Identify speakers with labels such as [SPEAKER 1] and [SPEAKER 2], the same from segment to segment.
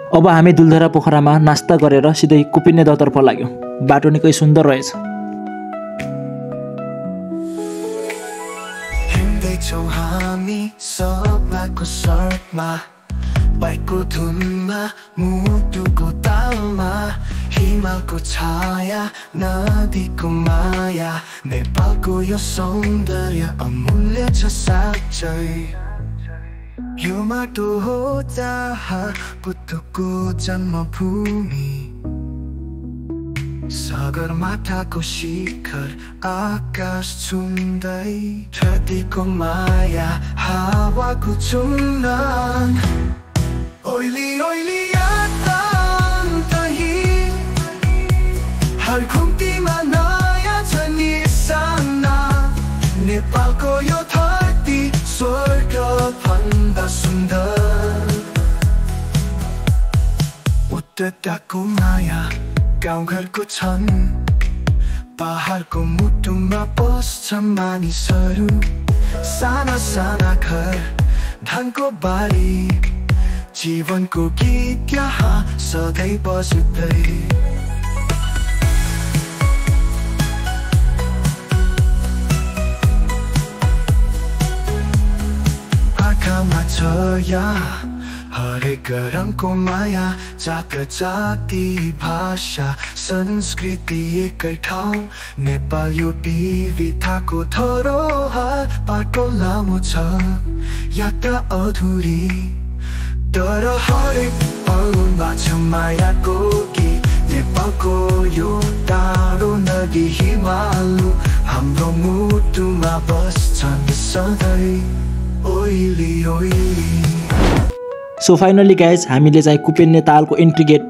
[SPEAKER 1] अब हामी दुलधरा पोखरामा नास्ता गरेर सिधै कुपिने दहतर्फ लाग्यौं। बाटो निकै सुन्दर रहेछ।
[SPEAKER 2] हिँड्दैछौँ हामी सपनाको सडकमा, बाइकको धुनमा, मुटुको तालमा, हिमालको छाया, नदीको माया, नेपालको यो सौन्दर्य अमूल्य छ साँच्चै। यो माटो हो जहाँ बुद्धको जन्मभूमि, सगरमाथाको शिखर आकाश छुँदै, धरतीको माया हावाको चुम्बन, ओइली ओइली यात्रान्तहीन, हर घुम्तीमा नयाँ छ निशाना, नेपालको यो धरती स्वर्ग भन्दा सुन्दर। उद्धताको माया गाउँघरको छन्, पहाडको मुटुमा बस्छ मानिसहरू, साना साना घर, धानको बारी, जीवनको गीत यहाँ सधैँ बज्दै। आँखामा छ यहाँ हरेक रङको माया, जात जाति भाषा संस्कृति एकै ठाउँ, नेपाल यो विविधताको धरोहर। बाटो लामो छ यात्रा अधुरी, तर हरेक पलमा छ मायाको गीत, नेपालको यो टाढो नदी हिमालु हाम्रो मुटुमा बस्छन् सधैँ, oily oily.
[SPEAKER 1] So finally guys हामीले चाहिँ कुपेन्ने तालको एन्ट्री गेट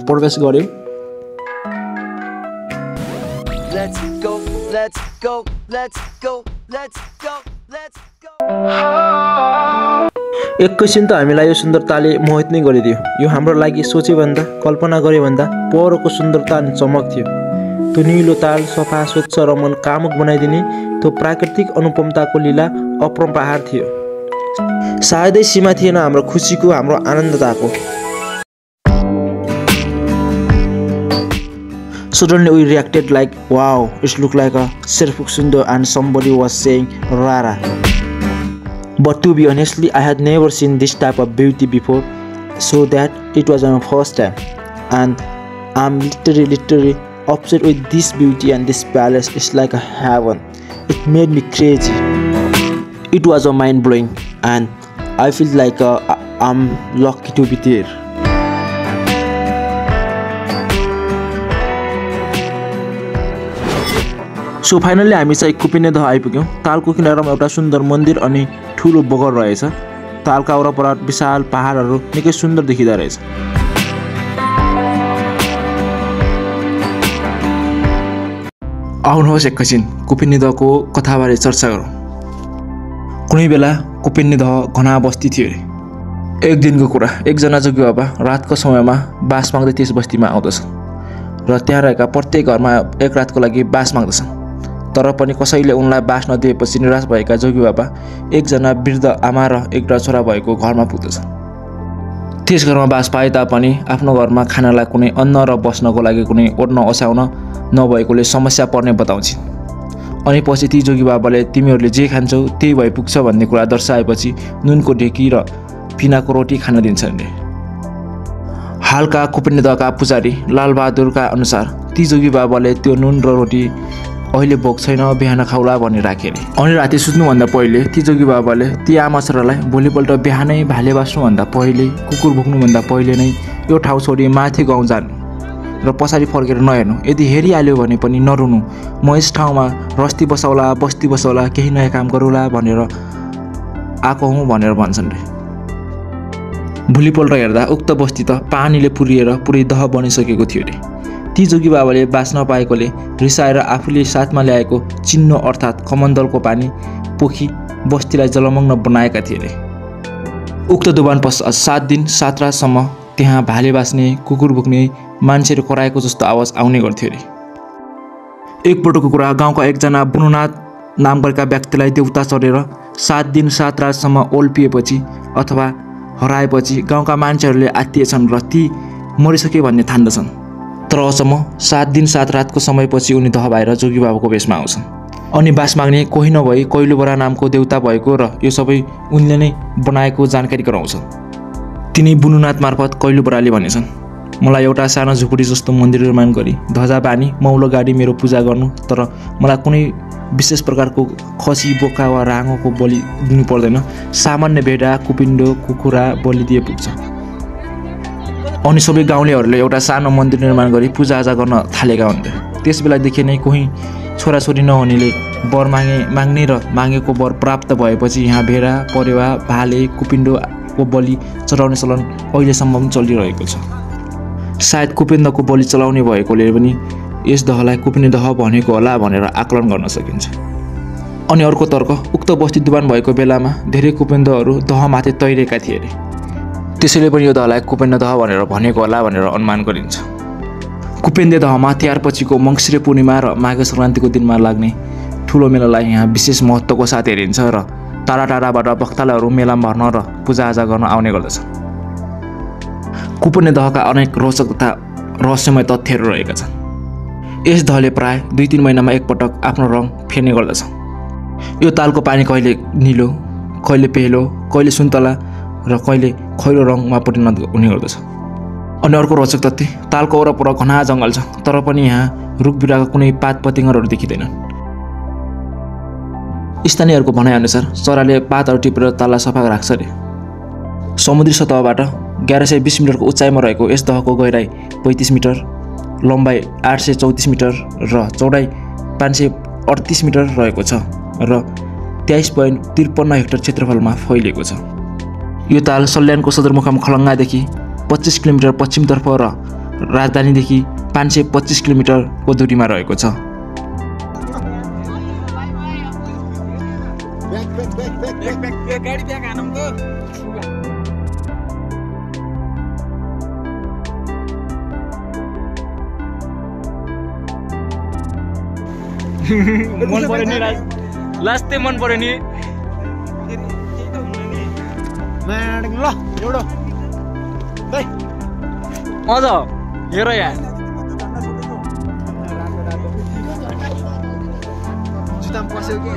[SPEAKER 1] प्रवेश गर्यौं। एकैछिन त हामीलाई यो सुन्दरताले मोहित नै गरिदियो। यो हाम्रो लागि सोचे भन्दा कल्पना गरे भन्दा परको सुन्दरता अनि चमक थियो। त्यो निलो ताल सफा स्वच्छ र मन कामुक बनाइदिने त्यो प्राकृतिक अनुपमताको लीला अपरम्पार थियो। सायदै सीमा थिएन हाम्रो खुसीको, हाम्रो आनन्दताको। Suddenly we reacted like, wow, it looked like a Serfuk Sundar and somebody was saying Rara. But to be honestly, I had never seen this type of beauty before, so that it was my first time. And I'm literally obsessed with this beauty, and this palace is like a heaven. It made me crazy. It was a mind-blowing, and I feel like I'm lucky to be there. So finally हामी चाहिँ कुपिने दह आइपुग्यौँ। तालको किनारमा एउटा सुन्दर मन्दिर अनि ठुलो बगर रहेछ। तालका वरपर विशाल पहाडहरू निकै सुन्दर देखिँदो रहेछ। आउनुहोस् एकैछिन कुपिने दहको कथाबारे चर्चा गरौँ। कुनै बेला कुपिने दह घना बस्ती थियो अरे। एक दिनको कुरा, एकजना जोगी बाबा रातको समयमा बास माग्दै त्यस बस्तीमा आउँदछन् र त्यहाँ रहेका प्रत्येक घरमा एक रातको लागि बास माग्दछन्। तर पनि कसैले उनलाई बास नदिएपछि निराश भएका जोगी बाबा एकजना वृद्ध आमा र एउटा छोरा भएको घरमा पुग्दछन्। त्यस घरमा बास पाए तापनि आफ्नो घरमा खानालाई कुनै अन्न र बस्नको लागि कुनै ओड्न ओछ्याउन नभएकोले समस्या पर्ने बताउँछिन्। अनि पछि ती जोगी बाबाले तिमीहरूले जे खान्छौ त्यही भइपुग्छ भन्ने कुरा दर्शाएपछि नुनको ढेकी र पिनाको रोटी खान दिन्छन् रे। हालका कुपिने दहका पुजारी लालबहादुरका अनुसार ती जोगी बाबाले त्यो नुन र रोटी अहिले भोक छैन बिहान खाउला भनी राखे अरे। अनि राति सुत्नुभन्दा पहिले ती जोगी बाबाले ती आमा छोरालाई भोलिपल्ट बिहानै भाले बास्नुभन्दा पहिले, कुकुर भुक्नुभन्दा पहिले नै यो ठाउँ छोडी माथि गाउँ जानु र पछाडि फर्केर नहेर्नु। यदि हेरिहाल्यो भने पनि नरुनु। म यस ठाउँमा रस्ती बसाउला, बस्ती बसाउला, केही नयाँ काम गरौला भनेर आएको हुँ भनेर भन्छन् रे। भोलिपल्ट हेर्दा उक्त बस्ती त पानीले पुरिएर पुरै दह बनिसकेको थियो अरे। ती जोगी बाबाले बाँच्न पाएकोले रिसाएर आफूले साथमा ल्याएको चिन्नो अर्थात् कमण्डलको पानी पोखी बस्तीलाई जलमग्न बनाएका थिए अरे। उक्त दोभान पश्चात 7 दिन 7 रातसम्म त्यहाँ भाले बाँच्ने, कुकुर भुक्ने, मान्छेहरू कराएको जस्तो आवाज आउने गर्थ्यो अरे। एकपटकको कुरा, गाउँका एकजना बुनुनाथ नाम गरेका व्यक्तिलाई देउता चढेर 7 दिन 7 रातसम्म ओल्पिएपछि अथवा हराएपछि गाउँका मान्छेहरूले आत्तिएछन् र ती मरिसके भन्ने ठान्दछन्। तर अचम्म 7 दिन 7 रातको समयपछि उनी दह भएर जोगी बाबाको भेषमा आउँछन् अनि बास माग्ने कोही नभई कैलुबरा नामको देउता भएको र यो सबै उनले नै बनाएको जानकारी गराउँछ। तिनी बुनुनाथ मार्फत कैलुबराले भनेछन्, मलाई एउटा सानो झुपडी जस्तो मन्दिर निर्माण गरी ध्वजा बानी मौलो गाडी मेरो पूजा गर्नु, तर मलाई कुनै विशेष प्रकारको खसी बोका वा राँगोको बलि दिनु पर्दैन। सामान्य भेडा कुपिन्डो कुखुरा बलि दिए पुग्छ। अनि सबै गाउँलेहरूले एउटा सानो मन्दिर निर्माण गरी पूजाआजा गर्न थालेका हुन्थे। त्यस बेलादेखि नै कोही छोराछोरी नहुनेले वर माग्ने र मागेको वर प्राप्त भएपछि यहाँ भेडा परेवा भाले कुपिन्डोको बलि चढाउने चलन अहिलेसम्म पनि चलिरहेको छ। सायद कुपिन्दको बलि चलाउने भएकोले पनि यस दहलाई कुपिन्द दह भनेको होला भनेर आकलन गर्न सकिन्छ। अनि अर्को तर्क, उक्त बस्ती दुबान भएको बेलामा धेरै कुपिन्दहरू दहमाथि तैरेका थिए अरे, त्यसैले पनि यो दहलाई कुपिन्द दह भनेर भनेको होला भनेर अनुमान गरिन्छ। कुपिन्दे दहमा तिहारपछिको मङ्सिरे पूर्णिमा र माघे सङ्क्रान्तिको दिनमा लाग्ने ठुलो मेलालाई यहाँ विशेष महत्त्वको साथ हेरिन्छ र टाढा टाढाबाट भक्तालहरू मेलामा भर्न र पूजाआजा गर्न आउने गर्दछन्। कुपिन्द दहका अनेक रोचक तथा रहस्यमय तथ्यहरू रहेका छन्। यस दहले प्राय 2-3 महिनामा एकपटक आफ्नो रङ फेर्ने गर्दछ। यो तालको पानी कहिले निलो, कहिले पेलो, कहिले सुन्तला र कहिले खैरो रङमा परिणत हुने गर्दछ। अनि अर्को रोचक तथ्य, तालको वरपर घना जङ्गल छ, तर पनि यहाँ रुख बिरुवाका कुनै पात पतिङ्गरहरू देखिँदैनन्। स्थानीयहरूको भनाइअनुसार चराले पातहरू टिपेर ताललाई सफा राख्छ अरे। समुद्री सतहबाट 1120 मिटरको उचाइमा रहेको यस दहको गहिराई 35 मिटर, लम्बाइ 834 मिटर र चौडाइ 538 मिटर रहेको छ र 23.53 हेक्टर क्षेत्रफलमा फैलिएको छ। यो ताल सल्यानको सदरमुकाम खलङ्गादेखि 25 किलोमिटर पश्चिमतर्फ र राजधानीदेखि 525 किलोमिटरको दूरीमा रहेको छ।
[SPEAKER 3] मन पर्यो नि लास्टै मन पर्यो नि ल एउटा अझ हेर यहाँ जुत्ता पस्यो कि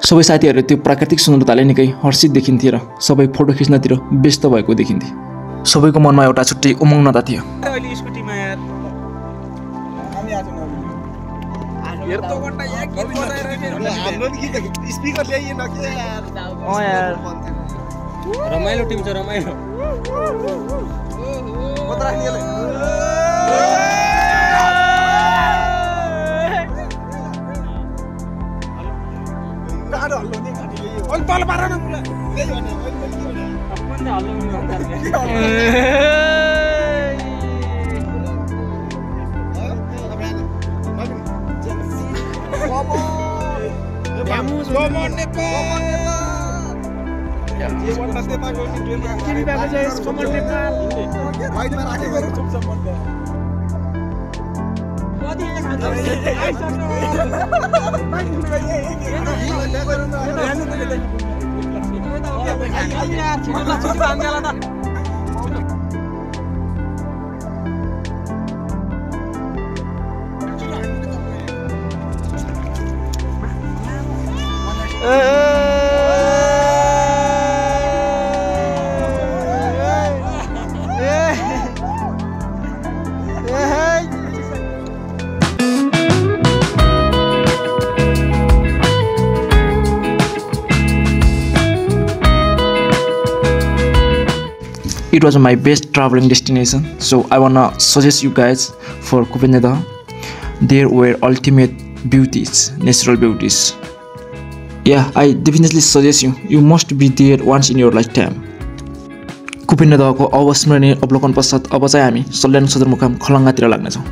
[SPEAKER 1] सबै साथीहरू त्यो प्राकृतिक सुन्दरताले निकै हर्षित देखिन्थे र सबै फोटो खिच्नतिर व्यस्त भएको देखिन्थे। सबैको मनमा एउटा छुट्टै उमङ्गता थियो।
[SPEAKER 3] रमाइलो टिम छ रमाइलो
[SPEAKER 1] It was my best traveling destination, so I wanna suggest you guys for Kupind Daha. There were ultimate beauties, natural beauties. Yeah, I definitely suggest you must be there once in your lifetime. कुपिन्द दहको अविस्मरणीय अवलोकन पश्चात अब चाहिँ हामी सल्यान सदरमुकाम खलङ्गातिर लाग्नेछौँ।